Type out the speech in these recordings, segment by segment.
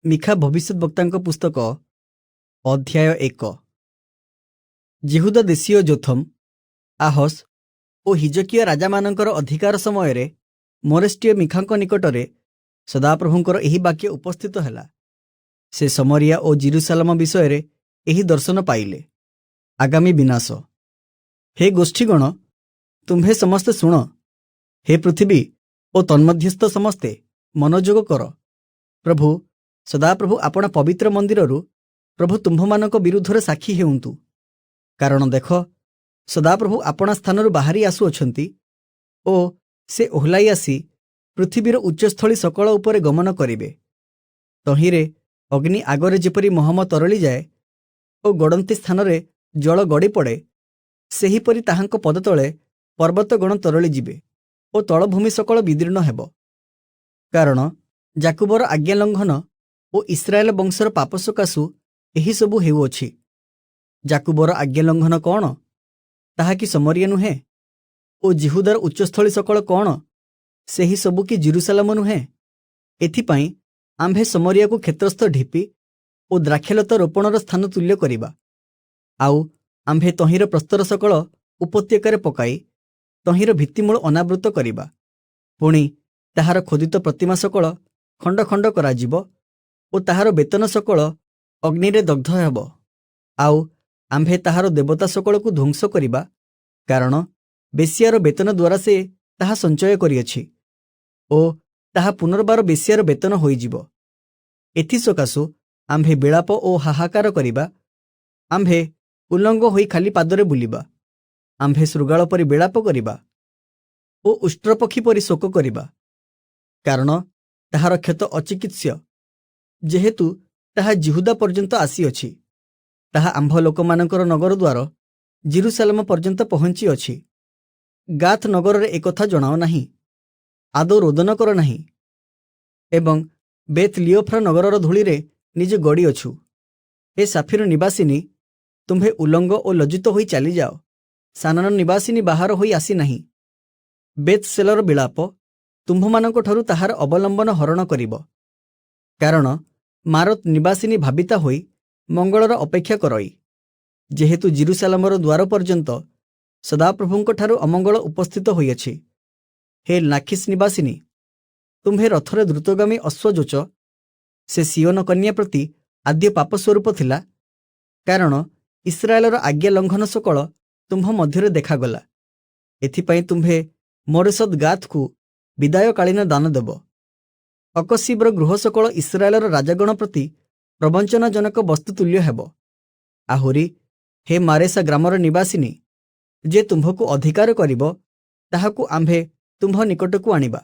ମିଖା ଭବିଷ୍ୟଦ୍‌ବକ୍ତାଙ୍କ ପୁସ୍ତକ, ଅଧ୍ୟାୟ 1। ଯିହୁଦା ଦେଶୀୟ ଯୋଥମ୍, ଆହସ୍ ଓ ହିଜକିୟ ରାଜାମାନଙ୍କର ଅଧିକାର ସମୟରେ ମୋରେଷ୍ଟୀୟ ମିଖାଙ୍କ ନିକଟରେ ସଦାପ୍ରଭୁଙ୍କର ଏହି ବାକ୍ୟ ଉପସ୍ଥିତ ହେଲା। ସେ ଶମରିୟା ଓ ଯିରୂଶାଲମ ବିଷୟରେ ଏହି ଦର୍ଶନ ପାଇଲେ। ଆଗାମୀ ବିନାଶ। ହେ ଗୋଷ୍ଠୀଗଣ, ତୁମ୍ଭେ ସମସ୍ତେ ଶୁଣ। ହେ ପୃଥିବୀ ଓ ତନ୍ମଧ୍ୟସ୍ଥ ସମସ୍ତେ, ମନୋଯୋଗ କର। ପ୍ରଭୁ, ସଦାପ୍ରଭୁ ଆପଣା ପବିତ୍ର ମନ୍ଦିରରୁ ପ୍ରଭୁ ତୁମ୍ଭମାନଙ୍କ ବିରୁଦ୍ଧରେ ସାକ୍ଷୀ ହେଉନ୍ତୁ। କାରଣ ଦେଖ, ସଦାପ୍ରଭୁ ଆପଣା ସ୍ଥାନରୁ ବାହାରି ଆସୁଅଛନ୍ତି ଓ ସେ ଓହ୍ଲାଇ ଆସି ପୃଥିବୀର ଉଚ୍ଚସ୍ଥଳୀ ସକଳ ଉପରେ ଗମନ କରିବେ। ତହିଁରେ ଅଗ୍ନି ଆଗରେ ଯେପରି ମହମ ତରଳିଯାଏ ଓ ଗଡ଼ନ୍ତି ସ୍ଥାନରେ ଜଳ ଗଡ଼ିପଡ଼େ, ସେହିପରି ତାହାଙ୍କ ପଦତଳେ ପର୍ବତଗଣ ତରଳିଯିବେ ଓ ତଳଭୂମି ସକଳ ବିଦୀର୍ଣ୍ଣ ହେବ। କାରଣ ଯାକୁବର ଆଜ୍ଞା ଲଙ୍ଘନ ଓ ଇସ୍ରାଏଲ ବଂଶର ପାପ ସକାଶୁ ଏହିସବୁ ହେଉଅଛି। ଯାକୁବର ଆଜ୍ଞା ଲଙ୍ଘନ କଣ? ତାହା କି ଶମରିୟା ନୁହେଁ? ଓ ଯିହୁଦାର ଉଚ୍ଚସ୍ଥଳୀ ସକଳ କଣ? ସେହି ସବୁ କି ଯିରୂଶାଲମ ନୁହେଁ? ଏଥିପାଇଁ ଆମ୍ଭେ ଶମରିୟାକୁ କ୍ଷେତ୍ରସ୍ଥ ଢିପି ଓ ଦ୍ରାକ୍ଷାଲତା ରୋପଣର ସ୍ଥାନ ତୁଲ୍ୟ କରିବା। ଆଉ ଆମ୍ଭେ ତହିଁର ପ୍ରସ୍ତର ସକଳ ଉପତ୍ୟକାରେ ପକାଇ ତହିଁର ଭିତ୍ତିମୂଳ ଅନାବୃତ କରିବା। ପୁଣି ତାହାର ଖୋଦିତ ପ୍ରତିମା ସକଳ ଖଣ୍ଡ ଖଣ୍ଡ କରାଯିବ ଓ ତାହାର ବେତନ ସକଳ ଅଗ୍ନିରେ ଦଗ୍ଧ ହେବ। ଆଉ ଆମ୍ଭେ ତାହାର ଦେବତା ସକଳକୁ ଧ୍ୱଂସ କରିବା, କାରଣ ବେଶ୍ୟାର ବେତନ ଦ୍ୱାରା ସେ ତାହା ସଞ୍ଚୟ କରିଅଛି ଓ ତାହା ପୁନର୍ବାର ବେଶ୍ୟାର ବେତନ ହୋଇଯିବ। ଏଥିସକାଶୁ ଆମ୍ଭେ ବିଳାପ ଓ ହାହାକାର କରିବା। ଆମ୍ଭେ ଉଲଙ୍ଗ ହୋଇ ଖାଲି ପାଦରେ ବୁଲିବା। ଆମ୍ଭେ ଶୃଗାଳ ପରି ବିଳାପ କରିବା ଓ ଉଷ୍ଟ୍ରପକ୍ଷୀ ପରି ଶୋକ କରିବା, କାରଣ ତାହାର କ୍ଷତ ଅଚିକିତ୍ସ୍ୟ, ଯେହେତୁ ତାହା ଯିହୁଦା ପର୍ଯ୍ୟନ୍ତ ଆସିଅଛି। ତାହା ଆମ୍ଭ ଲୋକମାନଙ୍କର ନଗର ଦ୍ୱାର ଯିରୂଶାଲମ ପର୍ଯ୍ୟନ୍ତ ପହଞ୍ଚିଅଛି। ଗାଥ ନଗରରେ ଏକଥା ଜଣାଅ ନାହିଁ, ଆଦୌ ରୋଦନ କର ନାହିଁ ଏବଂ ବେଥ୍ ଲିଓଫ୍ରା ନଗରର ଧୂଳିରେ ନିଜେ ଗଡ଼ିଅଛୁ। ହେ ସାଫିର ନିବାସିନୀ, ତୁମ୍ଭେ ଉଲଙ୍ଗ ଓ ଲଜ୍ଜିତ ହୋଇ ଚାଲିଯାଅ। ସାନନ ନିବାସିନୀ ବାହାର ହୋଇ ଆସିନାହିଁ। ବେଥ୍ ସେଲର ବିଳାପ ତୁମ୍ଭମାନଙ୍କଠାରୁ ତାହାର ଅବଲମ୍ବନ ହରଣ କରିବ। କାରଣ ମାରୋତ ନିବାସିନୀ ଭାବିତା ହୋଇ ମଙ୍ଗଳର ଅପେକ୍ଷା କରଇ, ଯେହେତୁ ଯିରୂଶାଲମର ଦ୍ୱାର ପର୍ଯ୍ୟନ୍ତ ସଦାପ୍ରଭୁଙ୍କଠାରୁ ଅମଙ୍ଗଳ ଉପସ୍ଥିତ ହୋଇଅଛି। ହେ ଲାଖିସ୍ ନିବାସିନୀ, ତୁମ୍ଭେ ରଥରେ ଦ୍ରୁତଗାମୀ ଅଶ୍ୱ ଯୋଚ। ସେ ସିଓନ କନ୍ୟା ପ୍ରତି ଆଦ୍ୟ ପାପ ସ୍ୱରୂପ ଥିଲା, କାରଣ ଇସ୍ରାଏଲର ଆଜ୍ଞା ଲଙ୍ଘନ ସକଳ ତୁମ୍ଭ ମଧ୍ୟରେ ଦେଖାଗଲା। ଏଥିପାଇଁ ତୁମ୍ଭେ ମୋରେଶତ୍ ଗାଥକୁ ବିଦାୟକାଳୀନ ଦାନ ଦେବ। ଅକଶୀବ୍‌ର ଗୃହ ସକଳ ଇସ୍ରାଏଲର ରାଜାଗଣ ପ୍ରତି ପ୍ରବଞ୍ଚନାଜନକ ବସ୍ତୁ ତୁଲ୍ୟ ହେବ। ଆହୁରି ହେ ମାରେସା ଗ୍ରାମର ନିବାସିନୀ, ଯେ ତୁମ୍ଭକୁ ଅଧିକାର କରିବ, ତାହାକୁ ଆମ୍ଭେ ତୁମ୍ଭ ନିକଟକୁ ଆଣିବା।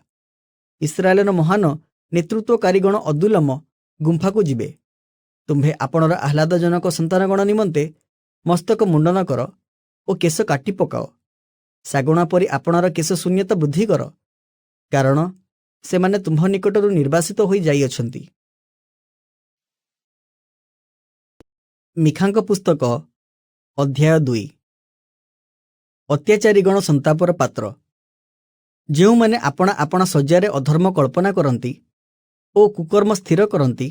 ଇସ୍ରାଏଲର ମହାନ ନେତୃତ୍ୱକାରୀଗଣ ଅଦୁଲ୍ଲମ ଗୁମ୍ଫାକୁ ଯିବେ। ତୁମ୍ଭେ ଆପଣର ଆହ୍ଲାଦଜନକ ସନ୍ତାନଗଣ ନିମନ୍ତେ ମସ୍ତକ ମୁଣ୍ଡନ କର ଓ କେଶ କାଟି ପକାଅ। ଶାଗୁଣା ପରି ଆପଣାର କେଶ ଶୂନ୍ୟତା ବୃଦ୍ଧି କର, କାରଣ ସେମାନେ ତୁମ୍ଭ ନିକଟରୁ ନିର୍ବାସିତ ହୋଇ ଯାଇଅଛନ୍ତି। ମିଖାଙ୍କ ପୁସ୍ତକ, ଅଧ୍ୟାୟ 2। ଅତ୍ୟାଚାରୀଗଣ ସନ୍ତାପର ପାତ୍ର। ଯେଉଁମାନେ ଆପଣା ଆପଣା ଶଯ୍ୟାରେ ଅଧର୍ମ କଳ୍ପନା କରନ୍ତି ଓ କୁକର୍ମ ସ୍ଥିର କରନ୍ତି,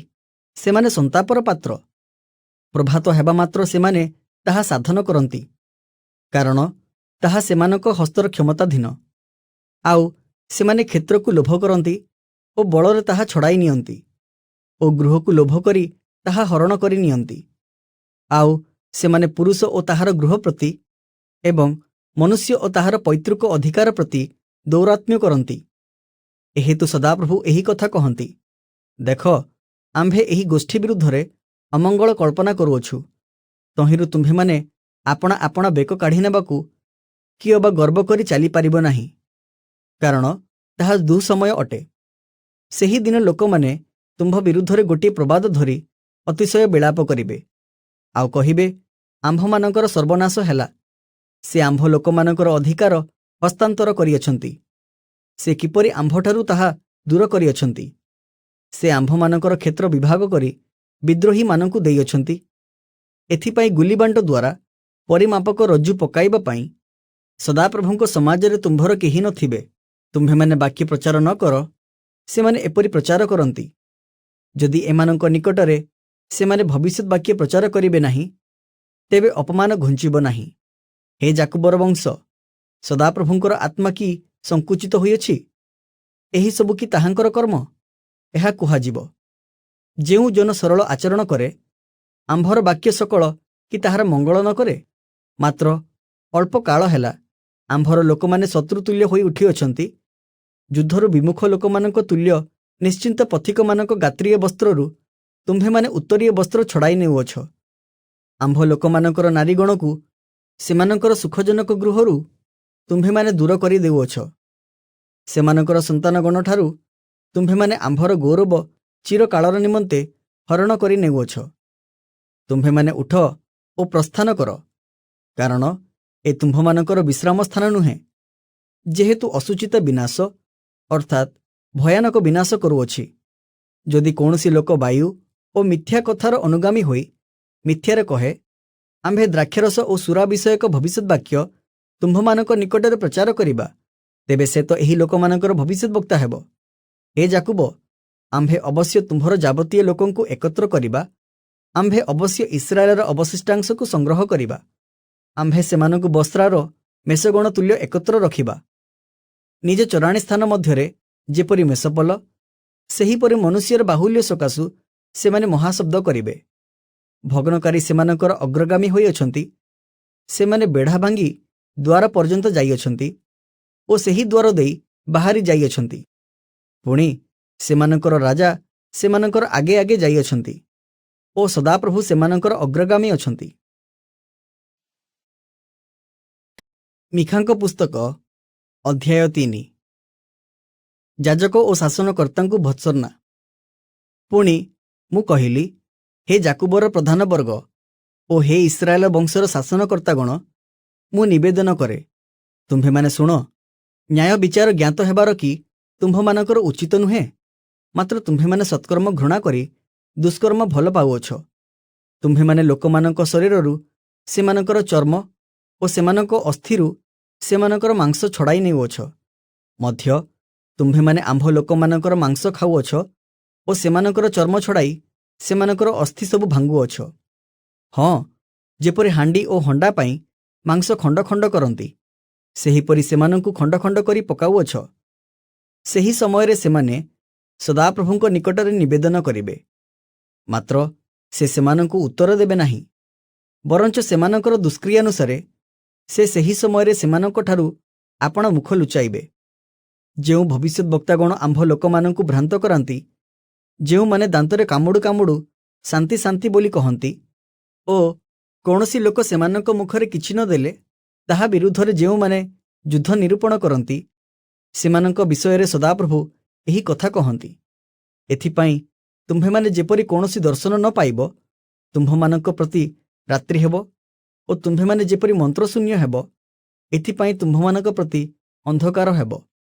ସେମାନେ ସନ୍ତାପର ପାତ୍ର। ପ୍ରଭାତ ହେବା ମାତ୍ର ସେମାନେ ତାହା ସାଧନ କରନ୍ତି, କାରଣ ତାହା ସେମାନଙ୍କ ହସ୍ତର କ୍ଷମତାଧୀନ। ଆଉ ସେମାନେ କ୍ଷେତ୍ରକୁ ଲୋଭ କରନ୍ତି ଓ ବଳରେ ତାହା ଛଡ଼ାଇ ନିଅନ୍ତି ଓ ଗୃହକୁ ଲୋଭ କରି ତାହା ହରଣ କରି ନିଅନ୍ତି। ଆଉ ସେମାନେ ପୁରୁଷ ଓ ତାହାର ଗୃହ ପ୍ରତି ଏବଂ ମନୁଷ୍ୟ ଓ ତାହାର ପୈତୃକ ଅଧିକାର ପ୍ରତି ଦୌରାତ୍ମ୍ୟ କରନ୍ତି। ଏହେତୁ ସଦାପ୍ରଭୁ ଏହି କଥା କହନ୍ତି, ଦେଖ, ଆମ୍ଭେ ଏହି ଗୋଷ୍ଠୀ ବିରୁଦ୍ଧରେ ଅମଙ୍ଗଳ କଳ୍ପନା କରୁଅଛୁ। ତହିଁରୁ ତୁମ୍ଭେମାନେ ଆପଣା ଆପଣା ବେକ କାଢ଼ି ନେବାକୁ କି ଅବା ଗର୍ବ କରି ଚାଲିପାରିବ ନାହିଁ, କାରଣ ତାହା ଦୁଃସମୟ ଅଟେ। ସେହି ଦିନ ଲୋକମାନେ ତୁମ୍ଭ ବିରୁଦ୍ଧରେ ଗୋଟିଏ ପ୍ରବାଦ ଧରି ଅତିଶୟ ବିଳାପ କରିବେ, ଆଉ କହିବେ, ଆମ୍ଭମାନଙ୍କର ସର୍ବନାଶ ହେଲା। ସେ ଆମ୍ଭ ଲୋକମାନଙ୍କର ଅଧିକାର ହସ୍ତାନ୍ତର କରିଅଛନ୍ତି। ସେ କିପରି ଆମ୍ଭଠାରୁ ତାହା ଦୂର କରିଅଛନ୍ତି! ସେ ଆମ୍ଭମାନଙ୍କର କ୍ଷେତ୍ର ବିଭାଗ କରି ବିଦ୍ରୋହୀମାନଙ୍କୁ ଦେଇଅଛନ୍ତି। ଏଥିପାଇଁ ଗୁଲିବାଣ୍ଟ ଦ୍ୱାରା ପରିମାପକ ରଜ୍ଜୁ ପକାଇବା ପାଇଁ ସଦାପ୍ରଭୁଙ୍କ ସମାଜରେ ତୁମ୍ଭର କେହି ନଥିବେ। ତୁମ୍ଭେମାନେ ବାକ୍ୟ ପ୍ରଚାର ନ କର, ସେମାନେ ଏପରି ପ୍ରଚାର କରନ୍ତି। ଯଦି ଏମାନଙ୍କ ନିକଟରେ ସେମାନେ ଭବିଷ୍ୟତ ବାକ୍ୟ ପ୍ରଚାର କରିବେ ନାହିଁ, ତେବେ ଅପମାନ ଘୁଞ୍ଚିବ ନାହିଁ। ହେ ଯାକୁବର ବଂଶ, ସଦାପ୍ରଭୁଙ୍କର ଆତ୍ମା କି ସଂକୁଚିତ ହୋଇଅଛି? ଏହି ସବୁ କି ତାହାଙ୍କର କର୍ମ? ଏହା କୁହାଯିବ, ଯେଉଁ ଜନ ସରଳ ଆଚରଣ କରେ, ଆମ୍ଭର ବାକ୍ୟ ସକଳ କି ତାହାର ମଙ୍ଗଳ ନ କରେ? ମାତ୍ର ଅଳ୍ପ କାଳ ହେଲା ଆମ୍ଭର ଲୋକମାନେ ଶତ୍ରୁତୁଲ୍ୟ ହୋଇ ଉଠିଅଛନ୍ତି, ଯୁଦ୍ଧରୁ ବିମୁଖ ଲୋକମାନଙ୍କ ତୁଲ୍ୟ। ନିଶ୍ଚିନ୍ତ ପଥିକମାନଙ୍କ ଗାତ୍ରୀୟ ବସ୍ତ୍ରରୁ ତୁମ୍ଭେମାନେ ଉତ୍ତରୀୟ ବସ୍ତ୍ର ଛଡ଼ାଇ ନେଉଅଛ। ଆମ୍ଭ ଲୋକମାନଙ୍କର ନାରୀଗଣକୁ ସେମାନଙ୍କର ସୁଖଜନକ ଗୃହରୁ ତୁମ୍ଭେମାନେ ଦୂର କରି ଦେଉଅଛ। ସେମାନଙ୍କର ସନ୍ତାନଗଣଠାରୁ ତୁମ୍ଭେମାନେ ଆମ୍ଭର ଗୌରବ ଚିରକାଳର ନିମନ୍ତେ ହରଣ କରି ନେଉଅଛ। ତୁମ୍ଭେମାନେ ଉଠ ଓ ପ୍ରସ୍ଥାନ କର, କାରଣ ଏ ତୁମ୍ଭମାନଙ୍କର ବିଶ୍ରାମ ସ୍ଥାନ ନୁହେଁ, ଯେହେତୁ ଅସୂଚିତ ବିନାଶ, ଅର୍ଥାତ୍ ଭୟାନକ ବିନାଶ କରୁଅଛି। ଯଦି କୌଣସି ଲୋକ ବାୟୁ ଓ ମିଥ୍ୟା କଥାର ଅନୁଗାମୀ ହୋଇ ମିଥ୍ୟାରେ କହେ, ଆମ୍ଭେ ଦ୍ରାକ୍ଷାରସ ଓ ସୁରା ବିଷୟକ ଭବିଷ୍ୟତ ବାକ୍ୟ ତୁମ୍ଭମାନଙ୍କ ନିକଟରେ ପ୍ରଚାର କରିବା, ତେବେ ସେ ତ ଏହି ଲୋକମାନଙ୍କର ଭବିଷ୍ୟତ ବକ୍ତା ହେବ। ହେ ଯାକୁବ, ଆମ୍ଭେ ଅବଶ୍ୟ ତୁମ୍ଭର ଯାବତୀୟ ଲୋକଙ୍କୁ ଏକତ୍ର କରିବା, ଆମ୍ଭେ ଅବଶ୍ୟ ଇସ୍ରାଏଲର ଅବଶିଷ୍ଟାଂଶକୁ ସଂଗ୍ରହ କରିବା। ଆମ୍ଭେ ସେମାନଙ୍କୁ ବସ୍ରାର ମେଷଗଣ ତୁଲ୍ୟ ଏକତ୍ର ରଖିବା। ନିଜ ଚରାଣୀ ସ୍ଥାନ ମଧ୍ୟରେ ଯେପରି ମେଷପଲ, ସେହିପରି ମନୁଷ୍ୟର ବାହୁଲ୍ୟ ସକାଶୁ ସେମାନେ ମହାଶବ୍ଦ କରିବେ। ଭଗ୍ନକାରୀ ସେମାନଙ୍କର ଅଗ୍ରଗାମୀ ହୋଇଅଛନ୍ତି। ସେମାନେ ବେଢ଼ା ଭାଙ୍ଗି ଦ୍ୱାର ପର୍ଯ୍ୟନ୍ତ ଯାଇଅଛନ୍ତି ଓ ସେହି ଦ୍ୱାର ଦେଇ ବାହାରି ଯାଇଅଛନ୍ତି। ପୁଣି ସେମାନଙ୍କର ରାଜା ସେମାନଙ୍କର ଆଗେ ଆଗେ ଯାଇଅଛନ୍ତି ଓ ସଦାପ୍ରଭୁ ସେମାନଙ୍କର ଅଗ୍ରଗାମୀ ଅଛନ୍ତି। ମୀଖାଙ୍କ ପୁସ୍ତକ, ଅଧ୍ୟାୟ 3। ଯାଜକ ଓ ଶାସନକର୍ତ୍ତାଙ୍କୁ ଭତ୍ସନା। ପୁଣି ମୁଁ କହିଲି, ହେ ଯାକୁବର ପ୍ରଧାନ ବର୍ଗ ଓ ହେ ଇସ୍ରାଏଲ ବଂଶର ଶାସନକର୍ତ୍ତାଗଣ, ମୁଁ ନିବେଦନ କରେ, ତୁମ୍ଭେମାନେ ଶୁଣ। ନ୍ୟାୟ ବିଚାର ଜ୍ଞାତ ହେବାର କି ତୁମ୍ଭମାନଙ୍କର ଉଚିତ ନୁହେଁ? ମାତ୍ର ତୁମ୍ଭେମାନେ ସତ୍କର୍ମ ଘୃଣା କରି ଦୁଷ୍କର୍ମ ଭଲ ପାଉଅଛ। ତୁମ୍ଭେମାନେ ଲୋକମାନଙ୍କ ଶରୀରରୁ ସେମାନଙ୍କର ଚର୍ମ ଓ ସେମାନଙ୍କ ଅସ୍ଥିରୁ ସେମାନଙ୍କର ମାଂସ ଛଡ଼ାଇ ନେଉଅଛ। ମଧ୍ୟ ତୁମ୍ଭେମାନେ ଆମ୍ଭ ଲୋକମାନଙ୍କର ମାଂସ ଖାଉଅଛ ଓ ସେମାନଙ୍କର ଚର୍ମ ଛଡ଼ାଇ ସେମାନଙ୍କର ଅସ୍ଥି ସବୁ ଭାଙ୍ଗୁଅଛ। ହଁ, ଯେପରି ହାଣ୍ଡି ଓ ହଣ୍ଡା ପାଇଁ ମାଂସ ଖଣ୍ଡ ଖଣ୍ଡ କରନ୍ତି, ସେହିପରି ସେମାନଙ୍କୁ ଖଣ୍ଡ ଖଣ୍ଡ କରି ପକାଉଅଛ। ସେହି ସମୟରେ ସେମାନେ ସଦାପ୍ରଭୁଙ୍କ ନିକଟରେ ନିବେଦନ କରିବେ, ମାତ୍ର ସେ ସେମାନଙ୍କୁ ଉତ୍ତର ଦେବେ ନାହିଁ, ବରଞ୍ଚ ସେମାନଙ୍କର ଦୁଷ୍କ୍ରିୟାନୁସାରେ ସେ ସେହି ସମୟରେ ସେମାନଙ୍କଠାରୁ ଆପଣା ମୁଖ ଲୁଚାଇବେ। ଯେଉଁ ଭବିଷ୍ୟତ ବକ୍ତାଗଣ ଆମ୍ଭ ଲୋକମାନଙ୍କୁ ଭ୍ରାନ୍ତ କରାନ୍ତି, ଯେଉଁମାନେ ଦାନ୍ତରେ କାମୁଡୁ କାମୁଡୁ ଶାନ୍ତି, ଶାନ୍ତି ବୋଲି କହନ୍ତି ଓ କୌଣସି ଲୋକ ସେମାନଙ୍କ ମୁଖରେ କିଛି ନ ଦେଲେ ତାହା ବିରୁଦ୍ଧରେ ଯେଉଁମାନେ ଯୁଦ୍ଧ ନିରୂପଣ କରନ୍ତି, ସେମାନଙ୍କ ବିଷୟରେ ସଦାପ୍ରଭୁ ଏହି କଥା କହନ୍ତି, ଏଥିପାଇଁ ତୁମ୍ଭେମାନେ ଯେପରି କୌଣସି ଦର୍ଶନ ନ ପାଇବ, ତୁମ୍ଭମାନଙ୍କ ପ୍ରତି ରାତ୍ରି ହେବ ଓ ତୁମ୍ଭେମାନେ ଯେପରି ମନ୍ତ୍ରଶୂନ୍ୟ ହେବ, ଏଥିପାଇଁ ତୁମ୍ଭମାନଙ୍କ ପ୍ରତି ଅନ୍ଧକାର ହେବ।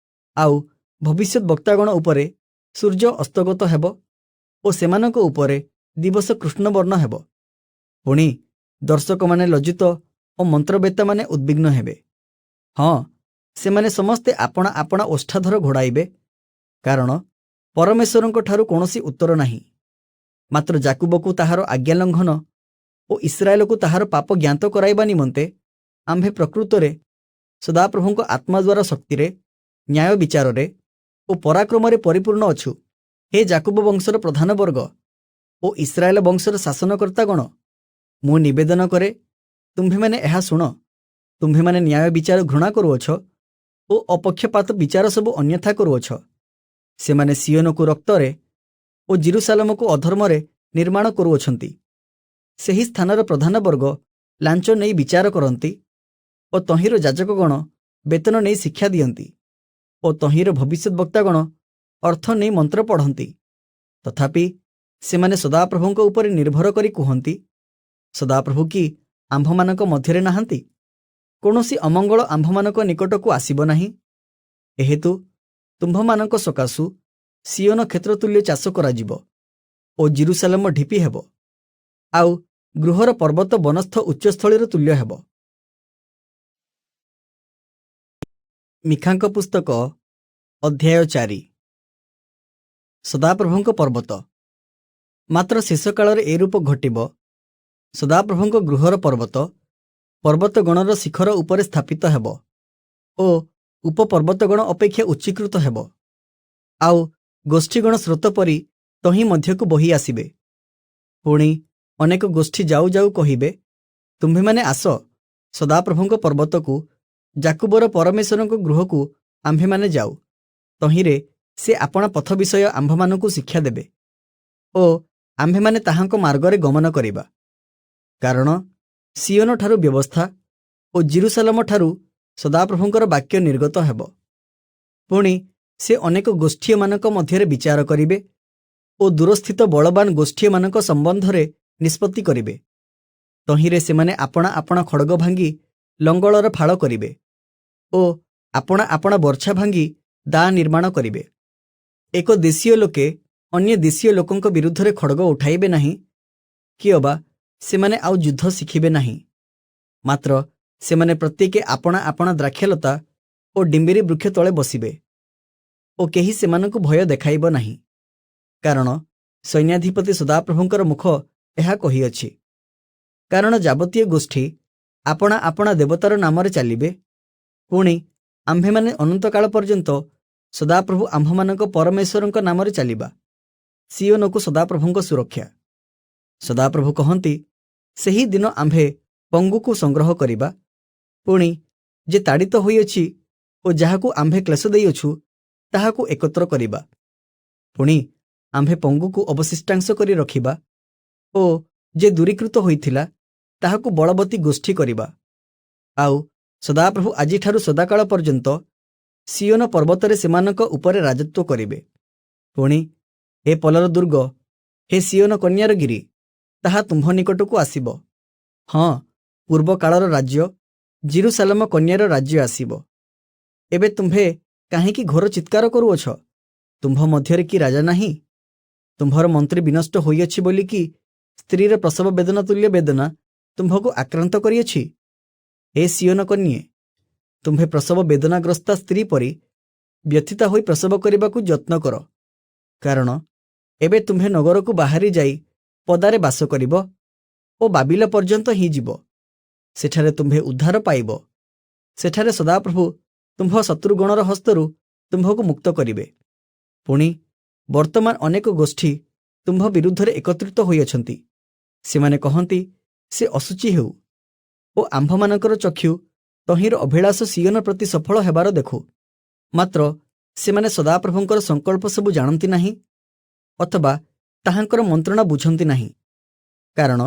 ଆଉ ଭବିଷ୍ୟତ ବକ୍ତାଗଣ ଉପରେ ସୂର୍ଯ୍ୟ ଅସ୍ତଗତ ହେବ ଓ ସେମାନଙ୍କ ଉପରେ ଦିବସ କୃଷ୍ଣବର୍ଣ୍ଣ ହେବ। ପୁଣି ଦର୍ଶକମାନେ ଲଜ୍ଜିତ ଓ ମନ୍ତ୍ରବେତ୍ତାମାନେ ଉଦ୍ବିଗ୍ନ ହେବେ। ହଁ, ସେମାନେ ସମସ୍ତେ ଆପଣା ଆପଣା ଓଷ୍ଠାଧର ଘୋଡ଼ାଇବେ, କାରଣ ପରମେଶ୍ୱରଙ୍କଠାରୁ କୌଣସି ଉତ୍ତର ନାହିଁ। ମାତ୍ର ଯାକୁବକୁ ତାହାର ଆଜ୍ଞା ଲଙ୍ଘନ ଓ ଇସ୍ରାଏଲକୁ ତାହାର ପାପ ଜ୍ଞାତ କରାଇବା ନିମନ୍ତେ ଆମ୍ଭେ ପ୍ରକୃତରେ ସଦାପ୍ରଭୁଙ୍କ ଆତ୍ମା ଦ୍ୱାରା ଶକ୍ତିରେ, ନ୍ୟାୟ ବିଚାରରେ ଓ ପରାକ୍ରମରେ ପରିପୂର୍ଣ୍ଣ ଅଛୁ। ହେ ଯାକୁବ ବଂଶର ପ୍ରଧାନ ବର୍ଗ ଓ ଇସ୍ରାଏଲ ବଂଶର ଶାସନକର୍ତ୍ତାଗଣ, ମୁଁ ନିବେଦନ କରେ, ତୁମ୍ଭେମାନେ ଏହା ଶୁଣ। ତୁମ୍ଭେମାନେ ନ୍ୟାୟ ବିଚାର ଘୃଣା କରୁଅଛ ଓ ଅପକ୍ଷପାତ ବିଚାର ସବୁ ଅନ୍ୟଥା କରୁଅଛ। ସେମାନେ ସିୟୋନକୁ ରକ୍ତରେ ଓ ଯିରୂଶାଲମକୁ ଅଧର୍ମରେ ନିର୍ମାଣ କରୁଅଛନ୍ତି। ସେହି ସ୍ଥାନର ପ୍ରଧାନ ବର୍ଗ ଲାଞ୍ଚ ନେଇ ବିଚାର କରନ୍ତି ଓ ତହିଁର ଯାଜକଗଣ ବେତନ ନେଇ ଶିକ୍ଷା ଦିଅନ୍ତି ଓ ତହିଁର ଭବିଷ୍ୟତ ବକ୍ତାଗଣ ଅର୍ଥ ନେଇ ମନ୍ତ୍ର ପଢ଼ନ୍ତି। ତଥାପି ସେମାନେ ସଦାପ୍ରଭୁଙ୍କ ଉପରେ ନିର୍ଭର କରି କୁହନ୍ତି, ସଦାପ୍ରଭୁ କି ଆମ୍ଭମାନଙ୍କ ମଧ୍ୟରେ ନାହାନ୍ତି? କୌଣସି ଅମଙ୍ଗଳ ଆମ୍ଭମାନଙ୍କ ନିକଟକୁ ଆସିବ ନାହିଁ। ଏହେତୁ ତୁମ୍ଭମାନଙ୍କ ସକାଶୁ ସିୟୋନ କ୍ଷେତ୍ର ତୁଲ୍ୟ ଚାଷ କରାଯିବ ଓ ଯିରୂଶାଲମ ଢିପି ହେବ, ଆଉ ଗୃହର ପର୍ବତ ବନସ୍ଥ ଉଚ୍ଚସ୍ଥଳୀର ତୁଲ୍ୟ ହେବ। ମୀଖାଙ୍କ ପୁସ୍ତକ, ଅଧ୍ୟାୟ 4। ସଦାପ୍ରଭୁଙ୍କ ପର୍ବତ। ମାତ୍ର ଶେଷ କାଳରେ ଏରୂପ ଘଟିବ, ସଦାପ୍ରଭୁଙ୍କ ଗୃହର ପର୍ବତ ପର୍ବତଗଣର ଶିଖର ଉପରେ ସ୍ଥାପିତ ହେବ ଓ ଉପପର୍ବତଗଣ ଅପେକ୍ଷା ଉଚ୍ଚୀକୃତ ହେବ, ଆଉ ଗୋଷ୍ଠୀଗଣ ସ୍ରୋତ ପରି ତହିଁ ମଧ୍ୟକୁ ବହି ଆସିବେ। ପୁଣି ଅନେକ ଗୋଷ୍ଠୀ ଯାଉ ଯାଉ କହିବେ, ତୁମ୍ଭେମାନେ ଆସ, ସଦାପ୍ରଭୁଙ୍କ ପର୍ବତକୁ, ଯାକୁବର ପରମେଶ୍ୱରଙ୍କ ଗୃହକୁ ଆମ୍ଭେମାନେ ଯାଉ। ତହିଁରେ ସେ ଆପଣା ପଥ ବିଷୟ ଆମ୍ଭମାନଙ୍କୁ ଶିକ୍ଷା ଦେବେ ଓ ଆମ୍ଭେମାନେ ତାହାଙ୍କ ମାର୍ଗରେ ଗମନ କରିବା। କାରଣ ସିୟୋନଠାରୁ ବ୍ୟବସ୍ଥା ଓ ଯିରୂଶାଲମଠାରୁ ସଦାପ୍ରଭୁଙ୍କର ବାକ୍ୟ ନିର୍ଗତ ହେବ। ପୁଣି ସେ ଅନେକ ଗୋଷ୍ଠୀୟମାନଙ୍କ ମଧ୍ୟରେ ବିଚାର କରିବେ ଓ ଦୂରସ୍ଥିତ ବଳବାନ ଗୋଷ୍ଠୀୟମାନଙ୍କ ସମ୍ବନ୍ଧରେ ନିଷ୍ପତ୍ତି କରିବେ। ତହିଁରେ ସେମାନେ ଆପଣା ଆପଣା ଖଡ଼ଗ ଭାଙ୍ଗି ଲଙ୍ଗଳର ଫାଳ କରିବେ ଓ ଆପଣା ଆପଣା ବର୍ଚ୍ଛା ଭାଙ୍ଗି ଦା ନିର୍ମାଣ କରିବେ। ଏକ ଦେଶୀୟ ଲୋକେ ଅନ୍ୟ ଦେଶୀୟ ଲୋକଙ୍କ ବିରୁଦ୍ଧରେ ଖଡ଼ଗ ଉଠାଇବେ ନାହିଁ, କିଅବା ସେମାନେ ଆଉ ଯୁଦ୍ଧ ଶିଖିବେ ନାହିଁ। ମାତ୍ର ସେମାନେ ପ୍ରତ୍ୟେକେ ଆପଣା ଆପଣା ଦ୍ରାକ୍ଷାଲତା ଓ ଡିମ୍ବିରି ବୃକ୍ଷ ତଳେ ବସିବେ ଓ କେହି ସେମାନଙ୍କୁ ଭୟ ଦେଖାଇବ ନାହିଁ। କାରଣ ସୈନ୍ୟାଧିପତି ସଦାପ୍ରଭୁଙ୍କର ମୁଖ ଏହା କହିଅଛି। କାରଣ ଯାବତୀୟ ଗୋଷ୍ଠୀ ଆପଣା ଆପଣା ଦେବତାର ନାମରେ ଚାଲିବେ। ପୁଣି ଆମ୍ଭେମାନେ ଅନନ୍ତକାଳ ପର୍ଯ୍ୟନ୍ତ ସଦାପ୍ରଭୁ ଆମ୍ଭମାନଙ୍କ ପରମେଶ୍ୱରଙ୍କ ନାମରେ ଚାଲିବା। ସିୟୋନକୁ ସଦାପ୍ରଭୁଙ୍କ ସୁରକ୍ଷା। ସଦାପ୍ରଭୁ କହନ୍ତି, ସେହି ଦିନ ଆମ୍ଭେ ପଙ୍ଗୁକୁ ସଂଗ୍ରହ କରିବା। ପୁଣି ଯେ ତାଡ଼ିତ ହୋଇଅଛି ଓ ଯାହାକୁ ଆମ୍ଭେ କ୍ଲେଶ ଦେଇଅଛୁ, ତାହାକୁ ଏକତ୍ର କରିବା। ପୁଣି ଆମ୍ଭେ ପଙ୍ଗୁକୁ ଅବଶିଷ୍ଟାଂଶ କରି ରଖିବା ଓ ଯେ ଦୂରୀକୃତ ହୋଇଥିଲା, ତାହାକୁ ବଳବତୀ ଗୋଷ୍ଠୀ କରିବା। ଆଉ ସଦାପ୍ରଭୁ ଆଜିଠାରୁ ସଦାକାଳ ପର୍ଯ୍ୟନ୍ତ ସିୟୋନ ପର୍ବତରେ ସେମାନଙ୍କ ଉପରେ ରାଜତ୍ୱ କରିବେ। ପୁଣି ହେ ପଲର ଦୁର୍ଗ, ହେ ସିୟୋନ କନ୍ୟାର ଗିରି, ତାହା ତୁମ୍ଭ ନିକଟକୁ ଆସିବ। ହଁ, ପୂର୍ବ କାଳର ରାଜ୍ୟ, ଯିରୂଶାଲମ କନ୍ୟାର ରାଜ୍ୟ ଆସିବ। ଏବେ ତୁମ୍ଭେ କାହିଁକି ଘୋର ଚିତ୍କାର କରୁଅଛ? ତୁମ୍ଭ ମଧ୍ୟରେ କି ରାଜା ନାହିଁ? ତୁମ୍ଭର ମନ୍ତ୍ରୀ ବିନଷ୍ଟ ହୋଇଅଛି ବୋଲି କି ସ୍ତ୍ରୀର ପ୍ରସବ ବେଦନା ତୁଲ୍ୟ ବେଦନା ତୁମ୍ଭକୁ ଆକ୍ରାନ୍ତ କରିଅଛି? ହେ ସିୟୋନ କନ୍ୟେ, ତୁମ୍ଭେ ପ୍ରସବ ବେଦନାଗ୍ରସ୍ତା ସ୍ତ୍ରୀ ପରି ବ୍ୟଥିତା ହୋଇ ପ୍ରସବ କରିବାକୁ ଯତ୍ନ କର। କାରଣ ଏବେ ତୁମ୍ଭେ ନଗରକୁ ବାହାରି ଯାଇ ପଦାରେ ବାସ କରିବ ଓ ବାବିଲ ପର୍ଯ୍ୟନ୍ତ ହିଁ ଯିବ। ସେଠାରେ ତୁମ୍ଭେ ଉଦ୍ଧାର ପାଇବ। ସେଠାରେ ସଦାପ୍ରଭୁ ତୁମ୍ଭ ଶତ୍ରୁଗଣର ହସ୍ତରୁ ତୁମ୍ଭକୁ ମୁକ୍ତ କରିବେ। ପୁଣି ବର୍ତ୍ତମାନ ଅନେକ ଗୋଷ୍ଠୀ ତୁମ୍ଭ ବିରୁଦ୍ଧରେ ଏକତ୍ରିତ ହୋଇଅଛନ୍ତି। ସେମାନେ କହନ୍ତି, ସେ ଅଶୁଚି ହେଉ ଓ ଆମ୍ଭମାନଙ୍କର ଚକ୍ଷୁ ତହିଁର ଅଭିଳାଷ ସିୟୋନ ପ୍ରତି ସଫଳ ହେବାର ଦେଖୁ। ମାତ୍ର ସେମାନେ ସଦାପ୍ରଭୁଙ୍କର ସଂକଳ୍ପ ସବୁ ଜାଣନ୍ତି ନାହିଁ ଅଥବା ତାହାଙ୍କର ମନ୍ତ୍ରଣା ବୁଝନ୍ତି ନାହିଁ। କାରଣ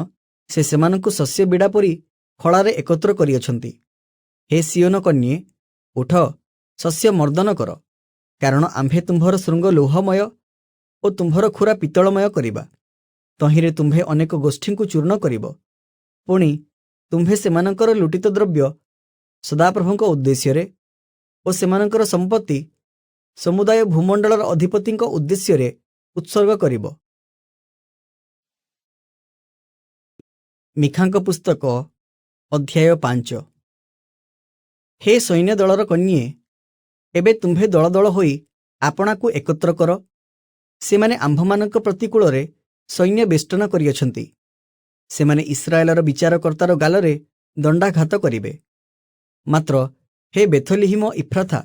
ସେ ସେମାନଙ୍କୁ ଶସ୍ୟ ବିଡ଼ା ପରି ଖଳାରେ ଏକତ୍ର କରିଅଛନ୍ତି। ହେ ସିୟୋନ କନ୍ୟେ, ଉଠ, ଶସ୍ୟ ମର୍ଦ୍ଦନ କର। କାରଣ ଆମ୍ଭେ ତୁମ୍ଭର ଶୃଙ୍ଗ ଲୌହମୟ ଓ ତୁମ୍ଭର ଖୁରା ପିତ୍ତଳମୟ କରିବା। ତହିଁରେ ତୁମ୍ଭେ ଅନେକ ଗୋଷ୍ଠୀଙ୍କୁ ଚୂର୍ଣ୍ଣ କରିବ। ପୁଣି ତୁମ୍ଭେ ସେମାନଙ୍କର ଲୁଟିତ ଦ୍ରବ୍ୟ ସଦାପ୍ରଭୁଙ୍କ ଉଦ୍ଦେଶ୍ୟରେ ଓ ସେମାନଙ୍କର ସମ୍ପତ୍ତି ସମୁଦାୟ ଭୂମଣ୍ଡଳର ଅଧିପତିଙ୍କ ଉଦ୍ଦେଶ୍ୟରେ ଉତ୍ସର୍ଗ କରିବ। ମୀଖାଙ୍କ ପୁସ୍ତକ, ଅଧ୍ୟାୟ 5। ହେ ସୈନ୍ୟ ଦଳର କନ୍ୟେ, ଏବେ ତୁମ୍ଭେ ଦଳ ଦଳ ହୋଇ ଆପଣାକୁ ଏକତ୍ର କର। ସେମାନେ ଆମ୍ଭମାନଙ୍କ ପ୍ରତିକୂଳରେ ସୈନ୍ୟ ବେଷ୍ଟନ କରିଅଛନ୍ତି। ସେମାନେ ଇସ୍ରାଏଲର ବିଚାରକର୍ତ୍ତାର ଗାଲରେ ଦଣ୍ଡାଘାତ କରିବେ। ମାତ୍ର ହେ ବେଥଲିହିମ ଇଫ୍ରାଥା,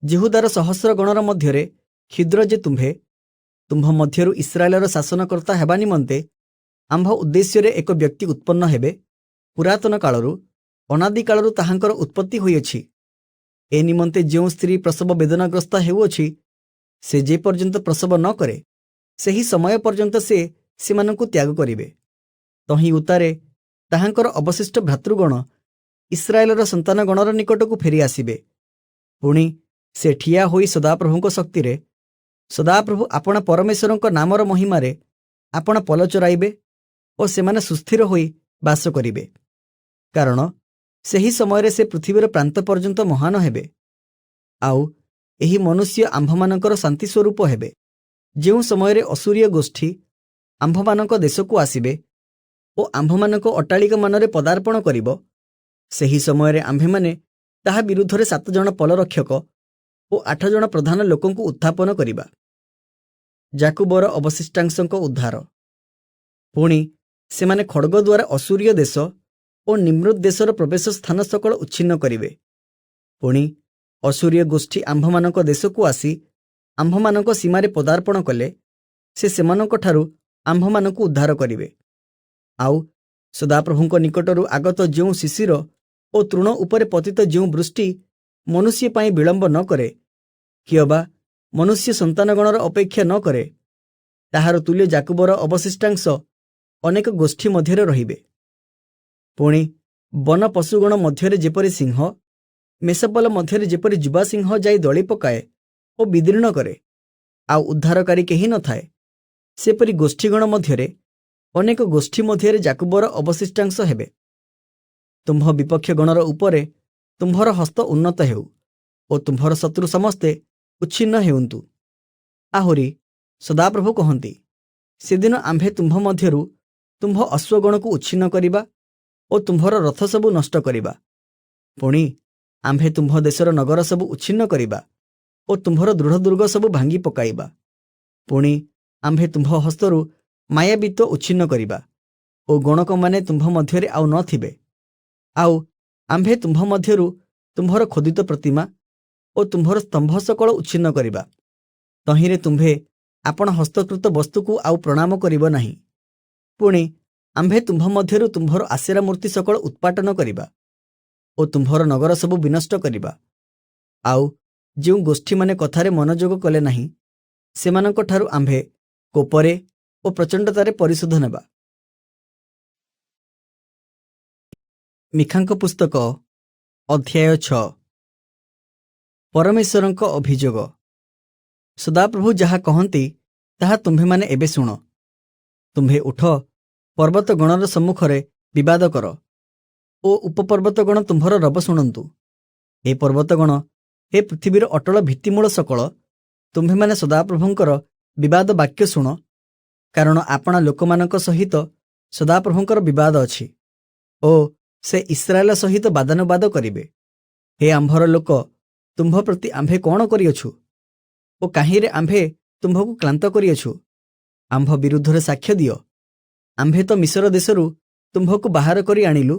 ଯିହୁଦାର ସହସ୍ର ଗଣର ମଧ୍ୟରେ କ୍ଷୁଦ୍ର ଯେ ତୁମ୍ଭେ, ତୁମ୍ଭ ମଧ୍ୟରୁ ଇସ୍ରାଏଲର ଶାସନକର୍ତ୍ତା ହେବା ନିମନ୍ତେ ଆମ୍ଭ ଉଦ୍ଦେଶ୍ୟରେ ଏକ ବ୍ୟକ୍ତି ଉତ୍ପନ୍ନ ହେବେ। ପୁରାତନ କାଳରୁ, ଅନାଦି କାଳରୁ ତାହାଙ୍କର ଉତ୍ପତ୍ତି ହୋଇଅଛି। ଏ ନିମନ୍ତେ ଯେଉଁ ସ୍ତ୍ରୀ ପ୍ରସବ ବେଦନାଗ୍ରସ୍ତା ହେଉଅଛି, ସେ ଯେ ପର୍ଯ୍ୟନ୍ତ ପ୍ରସବ ନ କରେ, ସେହି ସମୟ ପର୍ଯ୍ୟନ୍ତ ସେ ସେମାନଙ୍କୁ ତ୍ୟାଗ କରିବେ। ତହିଁ ଉତ୍ତାରେ ତାହାଙ୍କର ଅବଶିଷ୍ଟ ଭ୍ରାତୃଗଣ ଇସ୍ରାଏଲର ସନ୍ତାନଗଣର ନିକଟକୁ ଫେରି ଆସିବେ। ପୁଣି ସେ ଠିଆ ହୋଇ ସଦାପ୍ରଭୁଙ୍କ ଶକ୍ତିରେ, ସଦାପ୍ରଭୁ ଆପଣା ପରମେଶ୍ୱରଙ୍କ ନାମର ମହିମାରେ ଆପଣା ପଲ ଚରାଇବେ ଓ ସେମାନେ ସୁସ୍ଥିର ହୋଇ ବାସ କରିବେ। କାରଣ ସେହି ସମୟରେ ସେ ପୃଥିବୀର ପ୍ରାନ୍ତ ପର୍ଯ୍ୟନ୍ତ ମହାନ ହେବେ। ଆଉ ଏହି ମନୁଷ୍ୟ ଆମ୍ଭମାନଙ୍କର ଶାନ୍ତି ସ୍ୱରୂପ ହେବେ। ଯେଉଁ ସମୟରେ ଅସୂରୀୟ ଗୋଷ୍ଠୀ ଆମ୍ଭମାନଙ୍କ ଦେଶକୁ ଆସିବେ ଓ ଆମ୍ଭମାନଙ୍କ ଅଟ୍ଟାଳିକାମାନରେ ପଦାର୍ପଣ କରିବ, ସେହି ସମୟରେ ଆମ୍ଭେମାନେ ତାହା ବିରୁଦ୍ଧରେ 7 ଜଣ ପଲରକ୍ଷକ ଓ 8 ଜଣ ପ୍ରଧାନ ଲୋକଙ୍କୁ ଉତ୍ଥାପନ କରିବା। ଯାକୁବର ଅବଶିଷ୍ଟାଂଶଙ୍କ ଉଦ୍ଧାର। ପୁଣି ସେମାନେ ଖଡ଼ଗ ଦ୍ୱାରା ଅସୂରୀୟ ଦେଶ ଓ ନିମ୍ରୁଦ୍ ଦେଶର ପ୍ରବେଶ ସ୍ଥାନ ସକଳ ଉଚ୍ଛିନ୍ନ କରିବେ। ପୁଣି ଅସୂରୀୟ ଗୋଷ୍ଠୀ ଆମ୍ଭମାନଙ୍କ ଦେଶକୁ ଆସି ଆମ୍ଭମାନଙ୍କ ସୀମାରେ ପଦାର୍ପଣ କଲେ, ସେ ସେମାନଙ୍କଠାରୁ ଆମ୍ଭମାନଙ୍କୁ ଉଦ୍ଧାର କରିବେ। ଆଉ ସଦାପ୍ରଭୁଙ୍କ ନିକଟରୁ ଆଗତ ଯେଉଁ ଶିଶିର ଓ ତୃଣ ଉପରେ ପତିତ ଯେଉଁ ବୃଷ୍ଟି ମନୁଷ୍ୟ ପାଇଁ ବିଳମ୍ବ ନ କରେ, କିଅବା ମନୁଷ୍ୟ ସନ୍ତାନଗଣର ଅପେକ୍ଷା ନ କରେ, ତାହାର ତୁଲ୍ୟ ଯାକୁବର ଅବଶିଷ୍ଟାଂଶ ଅନେକ ଗୋଷ୍ଠୀ ମଧ୍ୟରେ ରହିବେ। ପୁଣି ବନ ପଶୁଗଣ ମଧ୍ୟରେ ଯେପରି ସିଂହ, ମେଷପଲ ମଧ୍ୟରେ ଯେପରି ଯୁବା ସିଂହ ଯାଇ ଦଳି ପକାଏ ଓ ବିଦୀର୍ଣ୍ଣ କରେ, ଆଉ ଉଦ୍ଧାରକାରୀ କେହି ନଥାଏ, ସେପରି ଗୋଷ୍ଠୀଗଣ ମଧ୍ୟରେ, ଅନେକ ଗୋଷ୍ଠୀ ମଧ୍ୟରେ ଯାକୁବର ଅବଶିଷ୍ଟାଂଶ ହେବେ। ତୁମ୍ଭ ବିପକ୍ଷ ଗଣର ଉପରେ ତୁମ୍ଭର ହସ୍ତ ଉନ୍ନତ ହେଉ ଓ ତୁମ୍ଭର ଶତ୍ରୁ ସମସ୍ତେ ଉଚ୍ଛିନ୍ନ ହେଉନ୍ତୁ। ଆହୁରି ସଦାପ୍ରଭୁ କହନ୍ତି, ସେଦିନ ଆମ୍ଭେ ତୁମ୍ଭ ମଧ୍ୟରୁ ତୁମ୍ଭ ଅଶ୍ୱଗଣକୁ ଉଚ୍ଛିନ୍ନ କରିବା ଓ ତୁମ୍ଭର ରଥ ସବୁ ନଷ୍ଟ କରିବା। ପୁଣି ଆମ୍ଭେ ତୁମ୍ଭ ଦେଶର ନଗର ସବୁ ଉଚ୍ଛିନ୍ନ କରିବା ଓ ତୁମ୍ଭର ଦୃଢ଼ ଦୁର୍ଗ ସବୁ ଭାଙ୍ଗି ପକାଇବା। ପୁଣି ଆମ୍ଭେ ତୁମ୍ଭ ହସ୍ତରୁ ମାୟାବିତ୍ୱ ଉଚ୍ଛିନ୍ନ କରିବା ଓ ଗଣକମାନେ ତୁମ୍ଭ ମଧ୍ୟରେ ଆଉ ନଥିବେ। ଆଉ ଆମ୍ଭେ ତୁମ୍ଭ ମଧ୍ୟରୁ ତୁମ୍ଭର ଖୋଦିତ ପ୍ରତିମା ଓ ତୁମ୍ଭର ସ୍ତମ୍ଭ ସକଳ ଉଚ୍ଛିନ୍ନ କରିବା। ତହିଁରେ ତୁମ୍ଭେ ଆପଣା ହସ୍ତକୃତ ବସ୍ତୁକୁ ଆଉ ପ୍ରଣାମ କରିବ ନାହିଁ। ପୁଣି ଆମ୍ଭେ ତୁମ୍ଭ ମଧ୍ୟରୁ ତୁମ୍ଭର ଆଶେରା ମୂର୍ତ୍ତି ସକଳ ଉତ୍ପାଟନ କରିବା ଓ ତୁମ୍ଭର ନଗର ସବୁ ବିନଷ୍ଟ କରିବା। ଆଉ ଯେଉଁ ଗୋଷ୍ଠୀମାନେ କଥାରେ ମନୋଯୋଗ କଲେ ନାହିଁ, ସେମାନଙ୍କଠାରୁ ଆମ୍ଭେ କୋପରେ ଓ ପ୍ରଚଣ୍ଡତାରେ ପରିଶୋଧ ନେବା। ମୀଖାଙ୍କ ପୁସ୍ତକ, ଅଧ୍ୟାୟ 6। ପରମେଶ୍ୱରଙ୍କ ଅଭିଯୋଗ। ସଦାପ୍ରଭୁ ଯାହା କହନ୍ତି, ତାହା ତୁମ୍ଭେମାନେ ଏବେ ଶୁଣ। ତୁମ୍ଭେ ଉଠ, ପର୍ବତଗଣର ସମ୍ମୁଖରେ ବିବାଦ କର ଓ ଉପପର୍ବତଗଣ ତୁମ୍ଭର ରବ ଶୁଣନ୍ତୁ। ହେ ପର୍ବତଗଣ, ହେ ପୃଥିବୀର ଅଟଳ ଭିତ୍ତିମୂଳ ସକଳ, ତୁମ୍ଭେମାନେ ସଦାପ୍ରଭୁଙ୍କର ବିବାଦ ବାକ୍ୟ ଶୁଣ, କାରଣ ଆପଣା ଲୋକମାନଙ୍କ ସହିତ ସଦାପ୍ରଭୁଙ୍କର ବିବାଦ ଅଛି ଓ ସେ ଇସ୍ରାଏଲ ସହିତ ବାଦାନୁବାଦ କରିବେ। ହେ ଆମ୍ଭର ଲୋକ, ତୁମ୍ଭ ପ୍ରତି ଆମ୍ଭେ କ'ଣ କରିଅଛୁ ଓ କାହିଁରେ ଆମ୍ଭେ ତୁମ୍ଭକୁ କ୍ଳାନ୍ତ କରିଅଛୁ? ଆମ୍ଭ ବିରୁଦ୍ଧରେ ସାକ୍ଷ୍ୟ ଦିଅ। ଆମ୍ଭେ ତ ମିଶର ଦେଶରୁ ତୁମ୍ଭକୁ ବାହାର କରି ଆଣିଲୁ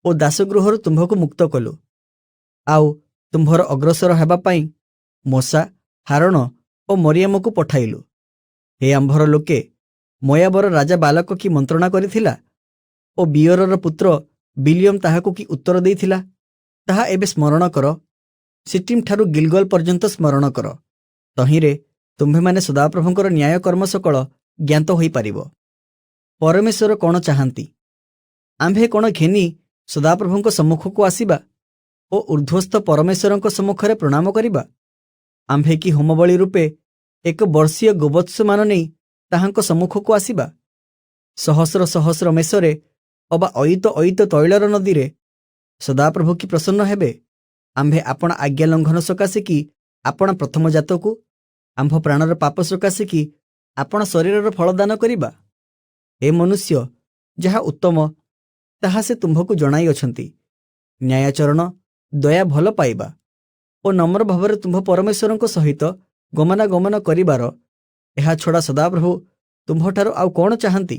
ଓ ଦାସଗୃହରୁ ତୁମ୍ଭକୁ ମୁକ୍ତ କଲୁ। ଆଉ ତୁମ୍ଭର ଅଗ୍ରସର ହେବା ପାଇଁ ମୋଶା, ହାରୋଣ ଓ ମରିୟମକୁ ପଠାଇଲୁ। ହେ ଆମ୍ଭର ଲୋକେ, ମୋୟାବର ରାଜା ବାଲକ କି ମନ୍ତ୍ରଣା କରିଥିଲା ଓ ବିୟୋରର ପୁତ୍ର ବିଲିୟମ ତାହାକୁ କି ଉତ୍ତର ଦେଇଥିଲା, ତାହା ଏବେ ସ୍ମରଣ କର। ସିଟିମ୍ଠାରୁ ଗିଲଗଲ ପର୍ଯ୍ୟନ୍ତ ସ୍ମରଣ କର। ତହିଁରେ ତୁମ୍ଭେମାନେ ସଦାପ୍ରଭୁଙ୍କର ନ୍ୟାୟ କର୍ମ ସକଳ ଜ୍ଞାତ ହୋଇପାରିବ। ପରମେଶ୍ୱର କ'ଣ ଚାହାନ୍ତି? ଆମ୍ଭେ କ'ଣ ଘେନି ସଦାପ୍ରଭୁଙ୍କ ସମ୍ମୁଖକୁ ଆସିବା ଓ ଊର୍ଦ୍ଧ୍ୱସ୍ଥ ପରମେଶ୍ୱରଙ୍କ ସମ୍ମୁଖରେ ପ୍ରଣାମ କରିବା? ଆମ୍ଭେ କି ହୋମବଳି ରୂପେ ଏକ ବର୍ଷୀୟ ଗୋବତ୍ସମାନ ନେଇ ତାହାଙ୍କ ସମ୍ମୁଖକୁ ଆସିବା? ସହସ୍ର ସହସ୍ର ମେଷରେ ଅବା ଅୟୁତ ଅୟୁତ ତୈଳର ନଦୀରେ ସଦାପ୍ରଭୁ କି ପ୍ରସନ୍ନ ହେବେ? ଆମ୍ଭେ ଆପଣା ଆଜ୍ଞା ଲଙ୍ଘନ ସକାଶେ କି ଆପଣା ପ୍ରଥମ ଜାତକୁ, ଆମ୍ଭ ପ୍ରାଣର ପାପ ସକାଶେ କି ଆପଣା ଶରୀରର ଫଳଦାନ କରିବା? ହେ ମନୁଷ୍ୟ, ଯାହା ଉତ୍ତମ, ତାହା ସେ ତୁମ୍ଭକୁ ଜଣାଇଅଛନ୍ତି। ନ୍ୟାୟାଚରଣ, ଦୟା ଭଲ ପାଇବା ଓ ନମ୍ର ଭାବରେ ତୁମ୍ଭ ପରମେଶ୍ୱରଙ୍କ ସହିତ ଗମନାଗମନ କରିବାର, ଏହା ଛଡ଼ା ସଦାପ୍ରଭୁ ତୁମ୍ଭଠାରୁ ଆଉ କ'ଣ ଚାହାନ୍ତି?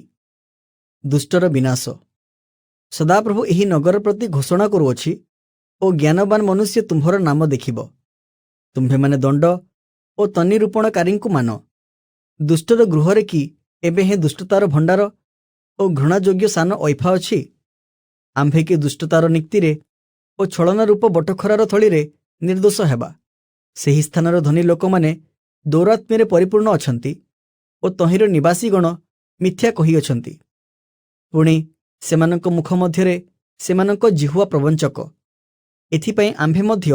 ଦୁଷ୍ଟର ବିନାଶ। ସଦାପ୍ରଭୁ ଏହି ନଗର ପ୍ରତି ଘୋଷଣା କରୁଅଛି ଓ ଜ୍ଞାନବାନ ମନୁଷ୍ୟ ତୁମ୍ଭର ନାମ ଦେଖିବ। ତୁମ୍ଭେମାନେ ଦଣ୍ଡ ଓ ତନିରୂପଣକାରୀଙ୍କୁ ମାନ। ଦୁଷ୍ଟର ଗୃହରେ କି ଏବେ ହେଁ ଦୁଷ୍ଟତାର ଭଣ୍ଡାର ଓ ଘୃଣାଯୋଗ୍ୟ ସାନ ଐଫା ଅଛି? ଆମ୍ଭେ କି ଦୁଷ୍ଟତାର ନିକ୍ତିରେ ଓ ଛଳନା ରୂପ ବଟଖରାର ଥଳିରେ ନିର୍ଦ୍ଦୋଷ ହେବା? ସେହି ସ୍ଥାନର ଧନୀ ଲୋକମାନେ ଦୌରାତ୍ମ୍ୟରେ ପରିପୂର୍ଣ୍ଣ ଅଛନ୍ତି ଓ ତହିଁର ନିବାସୀଗଣ ମିଥ୍ୟା କହିଅଛନ୍ତି। ପୁଣି ସେମାନଙ୍କ ମୁଖ ମଧ୍ୟରେ ସେମାନଙ୍କ ଜିହ୍ୱା ପ୍ରବଞ୍ଚକ। ଏଥିପାଇଁ ଆମ୍ଭେ ମଧ୍ୟ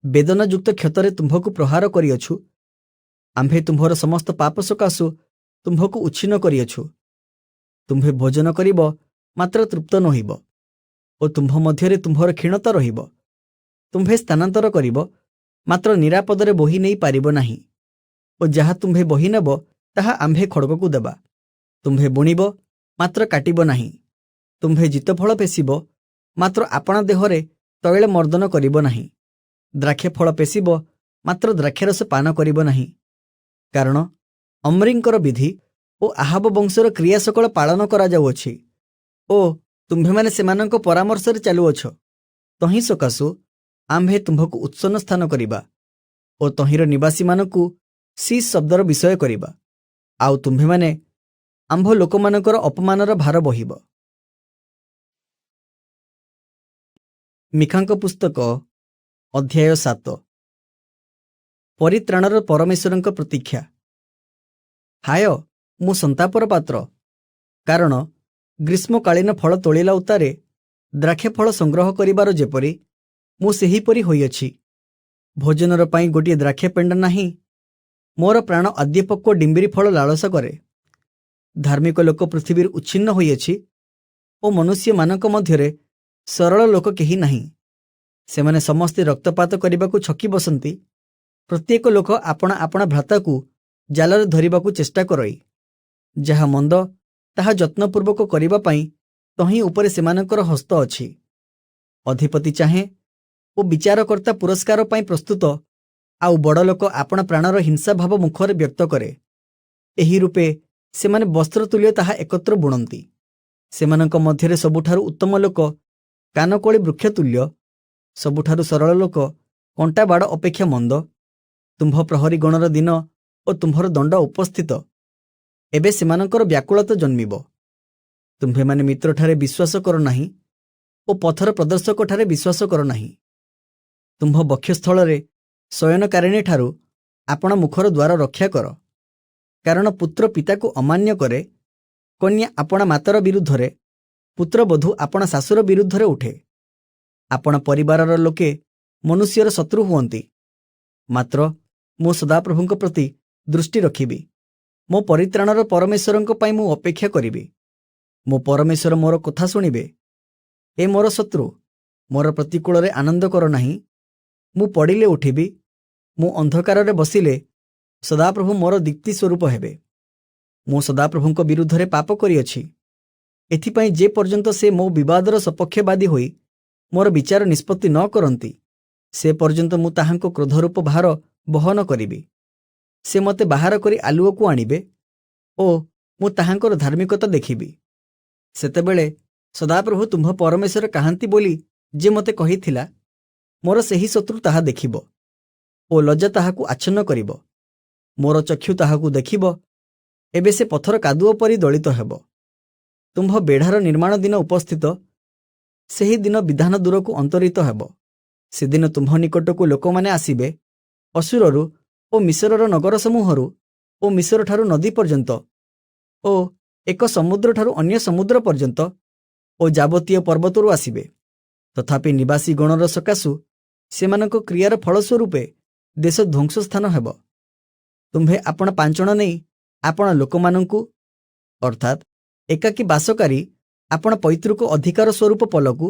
ବେଦନାଯୁକ୍ତ କ୍ଷତରେ ତୁମ୍ଭକୁ ପ୍ରହାର କରିଅଛୁ। ଆମ୍ଭେ ତୁମ୍ଭର ସମସ୍ତ ପାପ ସକାଶୁ ତୁମ୍ଭକୁ ଉଚ୍ଛିନ୍ନ କରିଅଛୁ। ତୁମ୍ଭେ ଭୋଜନ କରିବ, ମାତ୍ର ତୃପ୍ତ ନୋହିବ ଓ ତୁମ୍ଭ ମଧ୍ୟରେ ତୁମ୍ଭର କ୍ଷୀଣତା ରହିବ। ତୁମ୍ଭେ ସ୍ଥାନାନ୍ତର କରିବ, ମାତ୍ର ନିରାପଦରେ ବୋହି ନେଇ ପାରିବ ନାହିଁ ଓ ଯାହା ତୁମ୍ଭେ ବୋହି ନେବ, ତାହା ଆମ୍ଭେ ଖଡ଼ଗକୁ ଦେବା। ତୁମ୍ଭେ ବୁଣିବ, ମାତ୍ର କାଟିବ ନାହିଁ। ତୁମ୍ଭେ ଜିତଫଳ ପେଶିବ, ମାତ୍ର ଆପଣା ଦେହରେ ତୈଳ ମର୍ଦ୍ଦନ କରିବ ନାହିଁ। ଦ୍ରାକ୍ଷାଫଳ ପେଶିବ, ମାତ୍ର ଦ୍ରାକ୍ଷାରସ ପାନ କରିବ ନାହିଁ, କାରଣ ଅମ୍ରିଙ୍କର ବିଧି ଓ ଆହାବ ବଂଶର କ୍ରିୟା ସକଳ ପାଳନ କରାଯାଉଅଛି ଓ ତୁମ୍ଭେମାନେ ସେମାନଙ୍କ ପରାମର୍ଶରେ ଚାଲୁଅଛ, ତହିଁ ସକାଶୁ ଆମ୍ଭେ ତୁମ୍ଭକୁ ଉତ୍ସନ୍ନ ସ୍ଥାନ କରିବା ଓ ତହିଁର ନିବାସୀମାନଙ୍କୁ ସି ଶବ୍ଦର ବିଷୟ କରିବା। ଆଉ ତୁମ୍ଭେମାନେ ଆମ୍ଭ ଲୋକମାନଙ୍କର ଅପମାନର ଭାର ବହିବ। ମିଖାଙ୍କ ପୁସ୍ତକ, ଅଧ୍ୟାୟ 7। ପରିତ୍ରାଣର ପରମେଶ୍ୱରଙ୍କ ପ୍ରତୀକ୍ଷା। ହାୟ, ମୁଁ ସନ୍ତାପର ପାତ୍ର! କାରଣ ଗ୍ରୀଷ୍ମକାଳୀନ ଫଳ ତୋଳିଲା ଉତ୍ତାରେ ଦ୍ରାକ୍ଷାଫଳ ସଂଗ୍ରହ କରିବାର ଯେପରି, ମୁଁ ସେହିପରି ହୋଇଅଛି। ଭୋଜନର ପାଇଁ ଗୋଟିଏ ଦ୍ରାକ୍ଷାପେଣ୍ଡା ନାହିଁ। ମୋର ପ୍ରାଣ ଆଦ୍ୟପକ୍ୱ ଡିମ୍ବିରି ଫଳ ଲାଳସା କରେ। ଧାର୍ମିକ ଲୋକ ପୃଥିବୀରୁ ଉଚ୍ଛିନ୍ନ ହୋଇଅଛି ଓ ମନୁଷ୍ୟମାନଙ୍କ ମଧ୍ୟରେ ସରଳ ଲୋକ କେହି ନାହିଁ। ସେମାନେ ସମସ୍ତେ ରକ୍ତପାତ କରିବାକୁ ଛକି ବସନ୍ତି। ପ୍ରତ୍ୟେକ ଲୋକ ଆପଣା ଆପଣା ଭ୍ରାତାକୁ ଜାଲରେ ଧରିବାକୁ ଚେଷ୍ଟା କରଇ। ଯାହା ମନ୍ଦ, ତାହା ଯତ୍ନପୂର୍ବକ କରିବା ପାଇଁ ତହିଁ ଉପରେ ସେମାନଙ୍କର ହସ୍ତ ଅଛି। ଅଧିପତି ଚାହେଁ ଓ ବିଚାରକର୍ତ୍ତା ପୁରସ୍କାର ପାଇଁ ପ୍ରସ୍ତୁତ, ଆଉ ବଡ଼ ଲୋକ ଆପଣା ପ୍ରାଣର ହିଂସାଭାବ ମୁଖରେ ବ୍ୟକ୍ତ କରେ। ଏହି ରୂପେ ସେମାନେ ବସ୍ତ୍ର ତୁଲ୍ୟ ତାହା ଏକତ୍ର ବୁଣନ୍ତି। ସେମାନଙ୍କ ମଧ୍ୟରେ ସବୁଠାରୁ ଉତ୍ତମ ଲୋକ କାନକୋଳି ବୃକ୍ଷ ତୁଲ୍ୟ, ସବୁଠାରୁ ସରଳ ଲୋକ କଣ୍ଟାବାଡ଼ ଅପେକ୍ଷା ମନ୍ଦ। ତୁମ୍ଭ ପ୍ରହରୀଗଣର ଦିନ ଓ ତୁମ୍ଭର ଦଣ୍ଡ ଉପସ୍ଥିତ। ଏବେ ସେମାନଙ୍କର ବ୍ୟାକୁଳତା ଜନ୍ମିବ। ତୁମ୍ଭେମାନେ ମିତ୍ରଠାରେ ବିଶ୍ୱାସ କର ନାହିଁ ଓ ପଥର ପ୍ରଦର୍ଶକଠାରେ ବିଶ୍ୱାସ କର ନାହିଁ। ତୁମ୍ଭ ବକ୍ଷସ୍ଥଳରେ ଶୟନକାରିଣୀଠାରୁ ଆପଣା ମୁଖର ଦ୍ୱାର ରକ୍ଷା କର। କାରଣ ପୁତ୍ର ପିତାକୁ ଅମାନ୍ୟ କରେ, କନ୍ୟା ଆପଣା ମାତାର ବିରୁଦ୍ଧରେ, ପୁତ୍ରବଧୂ ଆପଣା ଶାଶୁର ବିରୁଦ୍ଧରେ ଉଠେ। ଆପଣା ପରିବାରର ଲୋକେ ମନୁଷ୍ୟର ଶତ୍ରୁ ହୁଅନ୍ତି। ମାତ୍ର ମୁଁ ସଦାପ୍ରଭୁଙ୍କ ପ୍ରତି ଦୃଷ୍ଟି ରଖିବି। ମୋ ପରିତ୍ରାଣର ପରମେଶ୍ୱରଙ୍କ ପାଇଁ ମୁଁ ଅପେକ୍ଷା କରିବି। ମୋ ପରମେଶ୍ୱର ମୋର କଥା ଶୁଣିବେ। ଏ ମୋର ଶତ୍ରୁ, ମୋର ପ୍ରତିକୂଳରେ ଆନନ୍ଦ କର ନାହିଁ। ମୁଁ ପଡ଼ିଲେ ଉଠିବି। ମୁଁ ଅନ୍ଧକାରରେ ବସିଲେ ସଦାପ୍ରଭୁ ମୋର ଦୀପ୍ତି ସ୍ୱରୂପ ହେବେ। ମୁଁ ସଦାପ୍ରଭୁଙ୍କ ବିରୁଦ୍ଧରେ ପାପ କରିଅଛି। ଏଥିପାଇଁ ଯେ ପର୍ଯ୍ୟନ୍ତ ସେ ମୋ ବିବାଦର ସପକ୍ଷବାଦୀ ହୋଇ ମୋର ବିଚାର ନିଷ୍ପତ୍ତି ନ କରନ୍ତି, ସେ ପର୍ଯ୍ୟନ୍ତ ମୁଁ ତାହାଙ୍କ କ୍ରୋଧରୂପ ଭାର ବହନ କରିବି। ସେ ମୋତେ ବାହାର କରି ଆଲୁଅକୁ ଆଣିବେ ଓ ମୁଁ ତାହାଙ୍କର ଧାର୍ମିକତା ଦେଖିବି। ସେତେବେଳେ ସଦାପ୍ରଭୁ ତୁମ୍ଭ ପରମେଶ୍ୱର କାହାନ୍ତି ବୋଲି ଯେ ମୋତେ କହିଥିଲା, ମୋର ସେହି ଶତ୍ରୁ ତାହା ଦେଖିବ ଓ ଲଜ୍ଜା ତାହାକୁ ଆଚ୍ଛନ୍ନ କରିବ। ମୋର ଚକ୍ଷୁ ତାହାକୁ ଦେଖିବ। ଏବେ ସେ ପଥର କାଦୁଅ ପରି ଦଳିତ ହେବ। ତୁମ୍ଭ ବେଢ଼ାର ନିର୍ମାଣ ଦିନ ଉପସ୍ଥିତ। ସେହି ଦିନ ବିଧାନ ଦୂରକୁ ଅନ୍ତରିତ ହେବ। ସେଦିନ ତୁମ୍ଭ ନିକଟକୁ ଲୋକମାନେ ଆସିବେ, ଅଶୂରରୁ ଓ ମିଶରର ନଗର ସମୂହରୁ ଓ ମିଶରଠାରୁ ନଦୀ ପର୍ଯ୍ୟନ୍ତ ଓ ଏକ ସମୁଦ୍ରଠାରୁ ଅନ୍ୟ ସମୁଦ୍ର ପର୍ଯ୍ୟନ୍ତ ଓ ଯାବତୀୟ ପର୍ବତରୁ ଆସିବେ। ତଥାପି ନିବାସୀ ଗଣର ସକାଶୁ ସେମାନଙ୍କ କ୍ରିୟାର ଫଳସ୍ୱରୂପେ ଦେଶ ଧ୍ୱଂସ ସ୍ଥାନ ହେବ। ତୁମ୍ଭେ ଆପଣା ପାଞ୍ଚଣ ନେଇ ଆପଣା ଲୋକମାନଙ୍କୁ, ଅର୍ଥାତ୍ ଏକାକୀ ବାସକାରୀ ଆପଣା ପୈତୃକ ଅଧିକାର ସ୍ୱରୂପ ପଲକୁ